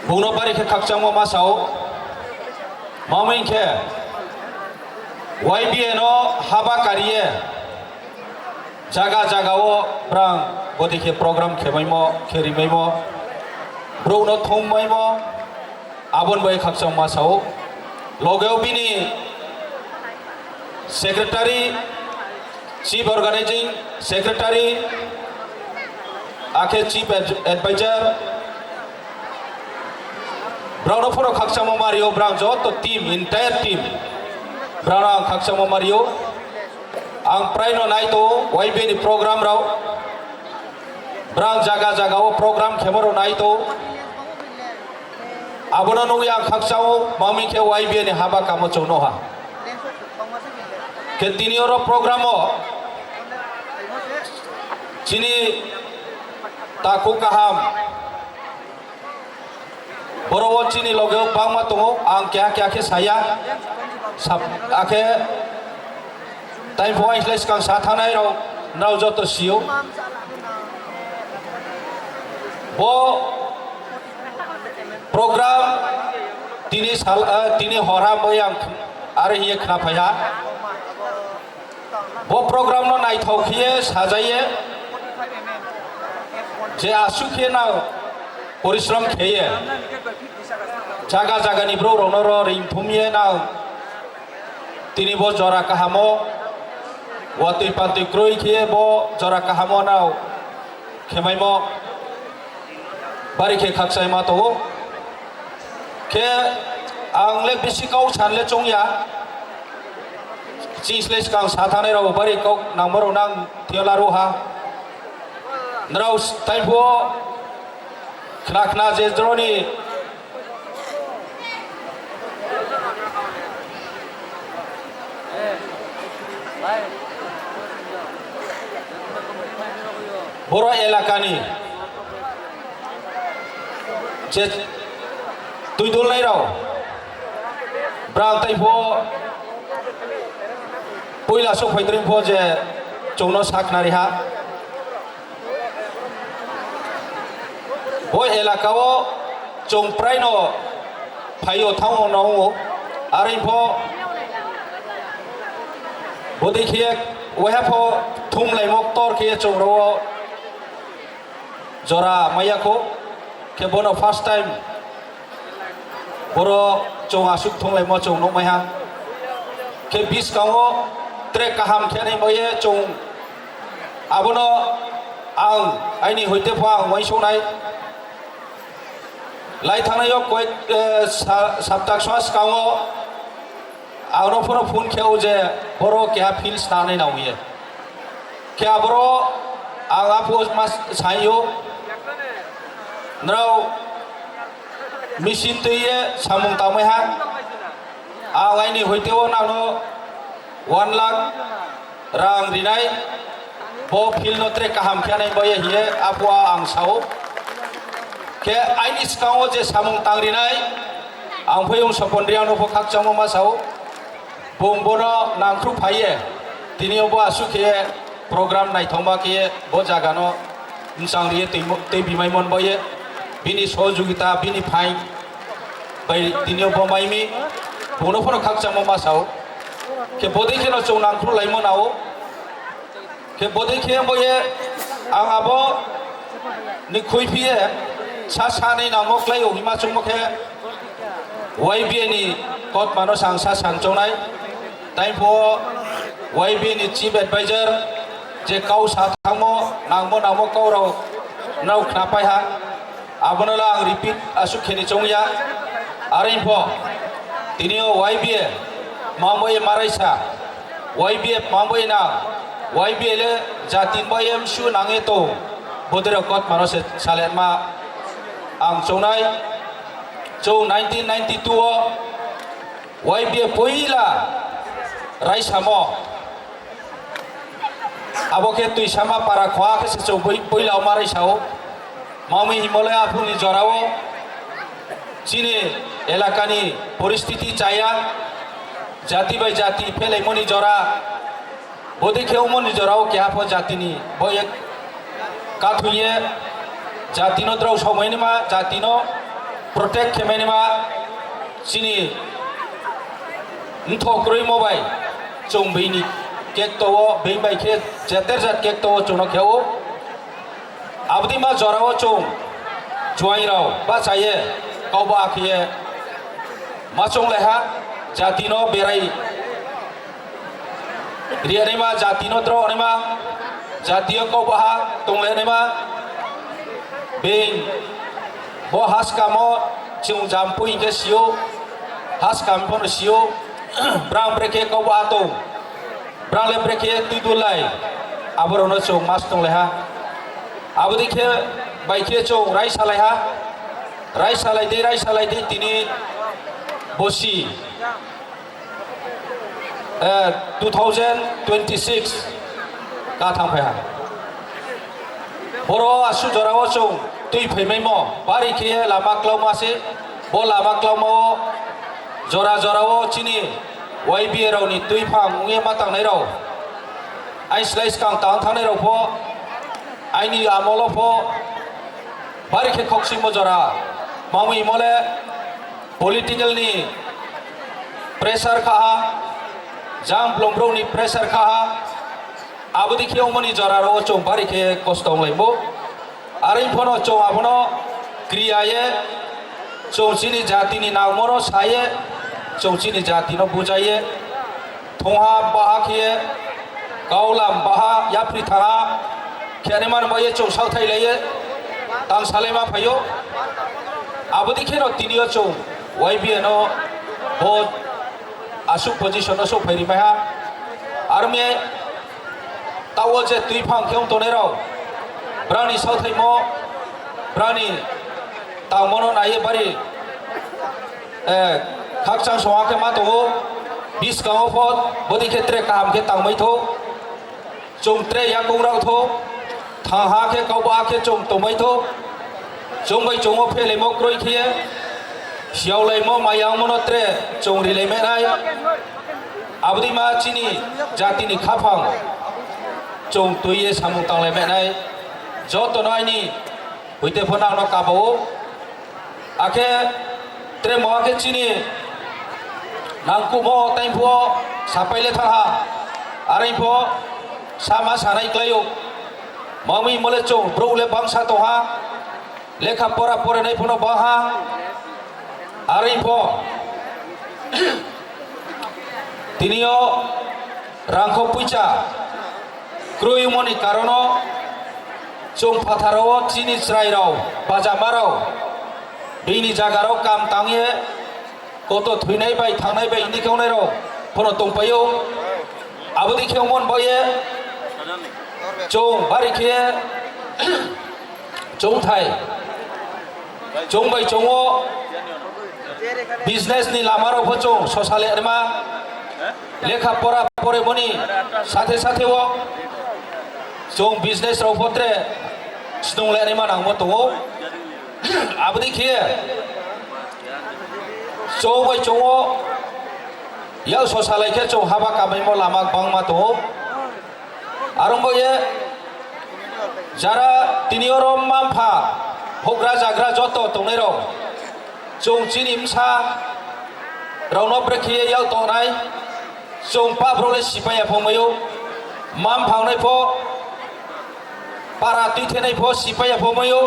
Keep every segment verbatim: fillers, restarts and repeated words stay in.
Bungno bari khe khakchangma ma sao. Mamwi khe Y B A no haba kariye jaga jaga o brang bodi khe program khemaimo, kherimaimo, brokno thummaimo, abon bai khakchangma sao. Logeo bini secretary, chief organizing secretary, akhe chief ad-, advisor, brao no phoro khakchangma mario, brang joto team, entire team, brao no ang khakchangma mario. Ang prai no nai to Y B A ni program rao, brang jaga jaga o program khemo rao nai to. Abono nugwi ang khakchao, mamwi khe Y B A ni haba kamo chwng noha. Khe tini oro program o chini takhuk kaham, borok o chini loge o bangma tongo, ang keha keha khe saya, sab-, akhe tai phuaing khlai swkang sa thangnai rok, nrao joto sio. Bo program tini sal, eh, tini hora bai ang are hiye khna phaiha. Bo program no naithok khiye sajaye je aswk khe nang porishrom kheye jaga jaga ni borok rok no ro ringthum ye nang tini bo jora kahamo watwi patwi kroi khiye bo jora kahamo nang khemaimo bari khe khakchai ma tongo. Khe ang le bisi kau san le chongya. Chini slai swkang sa thangnai rok bari kok nangma rok nang thio laru ha. Nrao tai phuo khna khna je droni boro elakani je twi dulnai rok bwrang tai pho puila sok phai tring pho je chwngno saknari ha. Bo elaka o chwng prai no phaio thango nongo, are pho bodei khe waiha pho thum laimo tor khe chwng ro jora maya kho khe bono first time. Borok chwng aswk thung laimo chwng nukmaiha. Khe bwskango track kaham khe nai baye chwng abono ang aini hoite pha ang uansuknai. Lai thangnaio koik, eh, sa-, saptak swa swkango. Ang no phano phone khe o je borok keha field sanai nang ye. Khe aboro ang apo mas saio. Nrao machine twi ye samung tangmai ha. Ang aini hoite o nang no one lakh rang rinai, bo field no tre kaham khe nai baye hiye apo ang sao. Khe aini skango je samung tang rinai, ang phai yung sopon riang no pho khakchangma ma sao. Bung bono nangkhruk phaiye, tini bo aswk khe program naithokma khe bo jaga no bwsang riye twi mo-, twi bimai mon baye, bini sohojogita, bini phain bai tini bo maimi, bungno phano khakchangma ma sao. Khe bodei kheno chwng nangkhruk laimo nao. Khe bodei khe bo ye ang abo ni khui phiye sa sa ni nangmo klai o hima chungmo khe Y B A ni kotma no sang sa sang chongnai. Tai pho Y B A ni chief advisor je kau sa thangmo nangmo nangmo kau rok nrao khna pai ha. Abono le ang repeat aswk khe ni chong ya. Are pho tini o Y B A mamwi maraisa, Y B A mamwi na, Y B A le jati bai M C U nangwi tong. Bodei rok kotma no se saletma ang chongnai. Chwng nineteen ninety-two o Y B A poila raisamo. Abo khe Twisama para khoa khe se chwng bui-, puila o ma raisao. Mamwi himole aphuruni jorao chini elakani poristiti chaya, jati bai jati phelaimoni jora, bodei khe umoni jorao keha pho jatini boyek kathungye jatino drao somoini ma jatino Protect khe mani ma chini mthok kwrwi mo bai chwng bini kekto o, bini bai khe jeter jat kekto o chwngno khe o. Abdi ma jora o chwng juaing rao ba chaye kau ba akhiye ma chwng leha jati no berai Riyanima jati no dro nima jati o kok baha tong le nima. Beng bo haskamo chwng jampui hingke sio, haskam pono sio. Brang brekhe kok baha tong, brang le brekhe twi dulai. Aborok no chwng mas tong leha. Abodi khe bai khe chwng rai salai ha, rai salai de, rai salai de tini bosi. Eh, two thousand twenty-six ka thang phai ha. Boro asu jora o chwng twi phai mai mo, bari khe lama klauma se, bo lama klauma o jora jora o chini Y B A rao ni twi phang wngya ma tang nai rao. Ai slai skang tang thang nai rao pho, aini amolo pho, bari khe khok singmo jora, mangwi mole, political ni pressure kha ha, jang blong brong ni pressure kha ha, abodi khe omoni jora ro chwng bari khe kosto wnglai bo. Ari phono chwng abono kriya ye, chwng chini jati ni nangmo no sa ye, chwng chini jati no bujai ye. Thongha baha khe kaulam baha yapri thaha khe ani man baye chwng sauthai laiye tang salai ma phaio. Abodi kheno tini o chwng Y B A no bo asuk position no sok phai ri mai ha. Army tao je twi phang khe tongnai rao brani sauthaimo brani tangmo no naiye bari Eh, khakchang songha khe ma tongo, biskango pho bodi khe tre kaham khe tangbai tho, chwng tre yakung rao tho, thang ha khe kau ba khe chwng tongbai tho, chwng bai chwng o phelai mo kroi khe, siyaulai mo maya wng mo no tre chwng rilai menai, abodi ma chini jati ni khaphang chwng twi ye samung tanglai menai, joto no aini Huite pho nang no kaba o. Akhe tre mo akhe chini nang kumo tai pho sapai le thaha. Arai pho sama sanai klai o. Mami mole chwng bro le bangsa tongha. Lekha pora pore nai phono baha. Arai pho. Tini o rangkho puicha kwrwi wngmani karono chwng phatharo o chini chwrairok, bajamarok bini jagarok kam tangye koto thwinai bai thangnai bai hini khe wngnairok phano tongpaio. Aboni khe wngmani bagwi chwng bari khe chwngthai chwng bai chwngo business ni lama rok pho chwng sosa le rima lekha pora pore boni sathe sathe o chwng business rok pho tre snung le rima nangmo tongo. Aboni khe chwng bai chwngo yak sosa lai khe chwng haba kamaimo lama bangma tongo. Arwng bo ye jara tini oro mma mpha, houhgra jagra joto tongnai rok, chwng chini bwsa rokno bwrwi khe yak tongnai, chwng pa borok le sipai ya pho maio, mma mpha wngnai pho, para twi thenai pho sipai ya pho maio,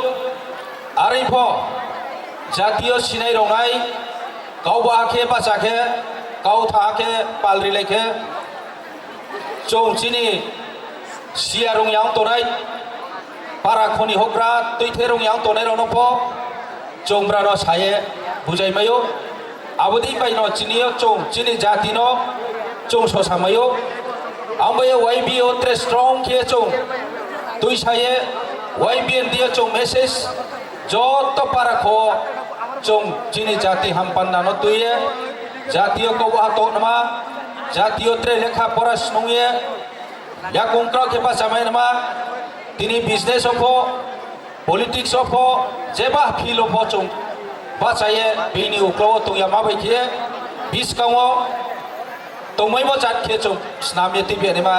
arwi pho jatio sinai rok nai, kau ba khe bacha khe, kau tha khe pal ri lai khe. Chwng chini siya rung yang tongnai, para khoni hokra twi the rung yang tongnai rokno pho chwng brano saye bujai maio. Aboni bai no chini o chwng chini jati no chwng sosa maio. Ang bai Y B A o tre strong khe chwng twi saye Y B A ni dia chwng message joto para kho chwng chini jati hampanda no twiye jatio kobo ha toknama jatio tre lekha pora snungye yakung krok khe bachamai nama tini business o pho politics o pho jeba field o pho chwng bachaye bini uklo o tongya ma bai khe biskango tongmai bo jat khe chwng snamye tibya nima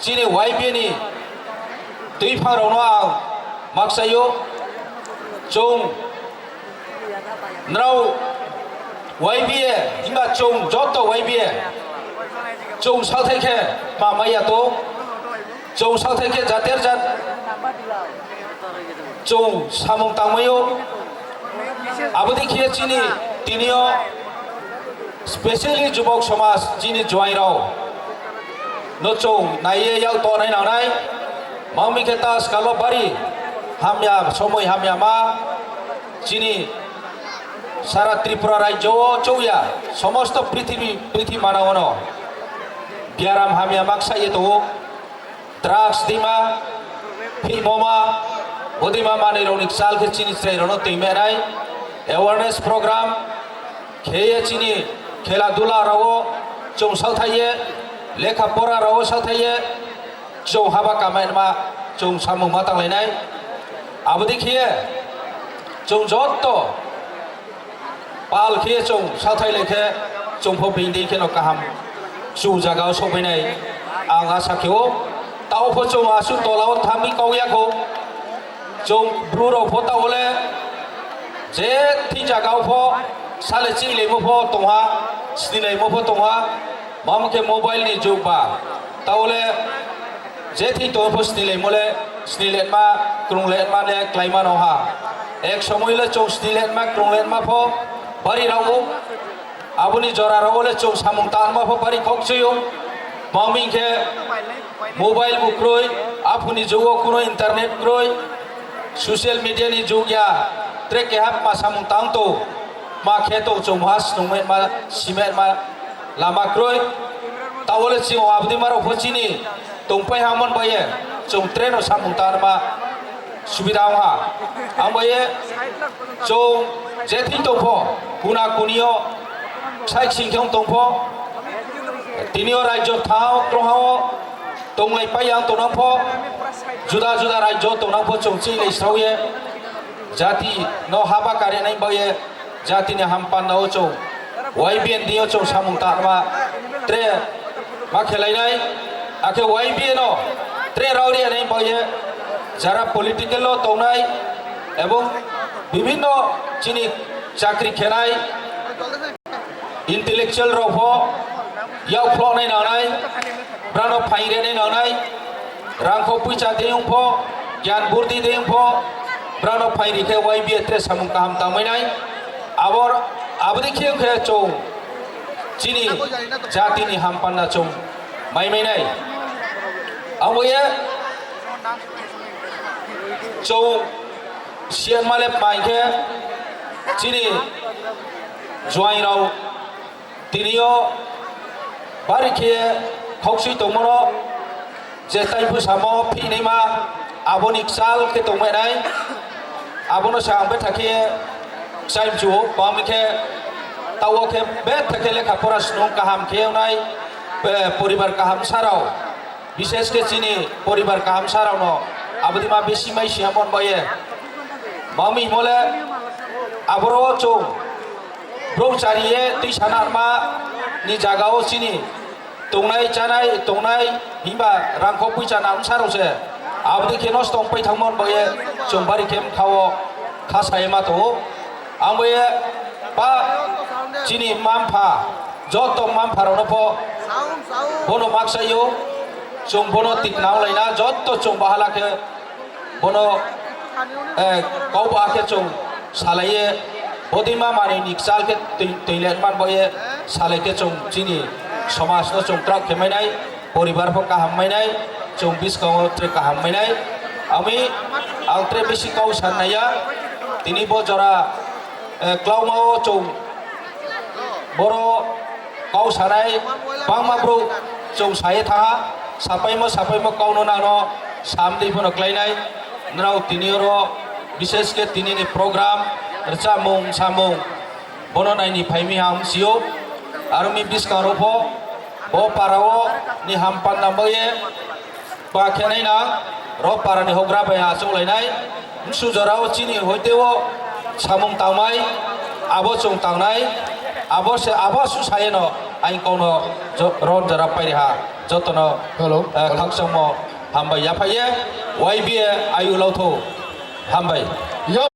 chini Y B A ni twi phangrokno ang makchaio chwng Nrao Y B A, himba chwng joto Y B A, chwng sathai khe ma maya to, chwng sathai khe jater jat chwng samung tangmaio. Aboni khe chini tinio specially jubok somaj chini juairao no chwng naiye yak tonai nangnai. Mangmi khe ta skalo bari hamya somoi hamya ma chini sara Tripura rajyo o chouya somosto prithibi, prithibi manao no biaram hamya maksa ye tongo. Drugs dima, phimoma, bodima manwi rokni chal khe chini chwrai rokno twi menai. Awareness program kheye chini khela dula rao chwng sathaiye, lekha pora rao sathaiye, chwng haba kamaima chwng samung ma tanglainai. Aboni khiye chwng joto pal khe chwng sathai lai khe chwng pho bini kheno kaham chu jaga o sokphainai ang asa khe o. Tao pho chwng aswk tola o thangwi kok ya kho. Chwng bru rok pho tao le je thik jaga o pho sale chini laimo pho tongha, sini laimo pho tongha. Mamo khe mobile ni jug ba. Tao le je thik tong pho sini laimo le, sini letma, krung letma le klai mano ha. Ek somoi le chwng sini letma, krung letma pho bari rao. Aboni jora rao le chwng samung tanma pho bari khok chwio. Mangmi khe mobile bo kroi, aphuni jugo kuno internet kroi, social media ni jug ya, tre keha ma samung tang to, ma khe to chwng ha snung ma, sime ma, lama kroi. Tao le chini abdi maro pho chini tongpai hamon baye chwng train o samung tanma subida wng ha. Ang baye chwng je thik tong pho, kuna kunio sai sing khe wng tong pho, tinio rajyo thao krong hao tonglai pai yang tonang pho, juda juda rajyo tonang pho chwng chini lai srao ye jati no haba kare nai baye jatini hampanda o chwng Y B N D o chwng samung tanma tre ma khelainai, akhe Y B N o tre rauri anai baye jara political o tongnai ebong bibhinno chini chakri khenai intellectual rok pho yak phloknai nangnai, brano phaing renai nangnai, rangkho puisa de wng pho, gyan burdi de wng pho, brano phaing ri khe Y B A tre samung kaham tangmai nai. Abor, aboni khe wng khe chwng chini jatini hampanda chwng mai mai nai. Abo ye chwng siyan male pai khe chini juaing rok Tinio bari khe khoksui tongmano je tai bwsamo phinima aboni kchal khe tongmai nai. Abono se ang betha khe chaimchuo, bami khe tao khe betha khe lekha pora snung kaham khe wngnai, eh, poribar kaham sarao. Bishesh khe chini poribar kaham sarao no abodi ma besi mai siya mon baye. Mami himole aboro chwng brouh chariye twi sana ma ni jaga o chini tongnai chanai tongnai himba rangkho puisa na wngsa rok se. Abodi khe nosto wng pai thang mon baye chwng bari khe bwkha o kha sai ma tongo. Ang baye ba chini mampha joto mampha rok no pho bono maksa yo. Chwng bono tikna wnglaina joto chwng bahala khe bono, eh, kok ba khe chwng salaiye bodima manwi ni kchal khe twi, twi le man baye salai khe chwng chini somaj no chwng twrak khe mainai, poribar pho kaham mainai, chwng biskango tre kaham mainai. Ami ang tre bisi kok san naiya, tini bo jora, eh, klauma o chwng boro kok sanai bangma brouh chwng saye thaha, sapaimo sapaimo kokno nangno samdi phano klainai. Nrao tini oro bishesh khe tini ni program rwchapmung samung bono naini phaimi ham sio. Aro mi bwskang rok pho bo para o ni ham panna baye ba khenai na rok para ni hogra bai achuk lainai. Bwswk jora o chini hoite o samung tangmai, abo chwng tangnai, abo se, abo su sayeno aing kokno jo-, ron jora pairiha jotono, Hello. eh, Hello. Khakchangmo hambai yaphaiye, Y B A ayu lautho hambai. Yo.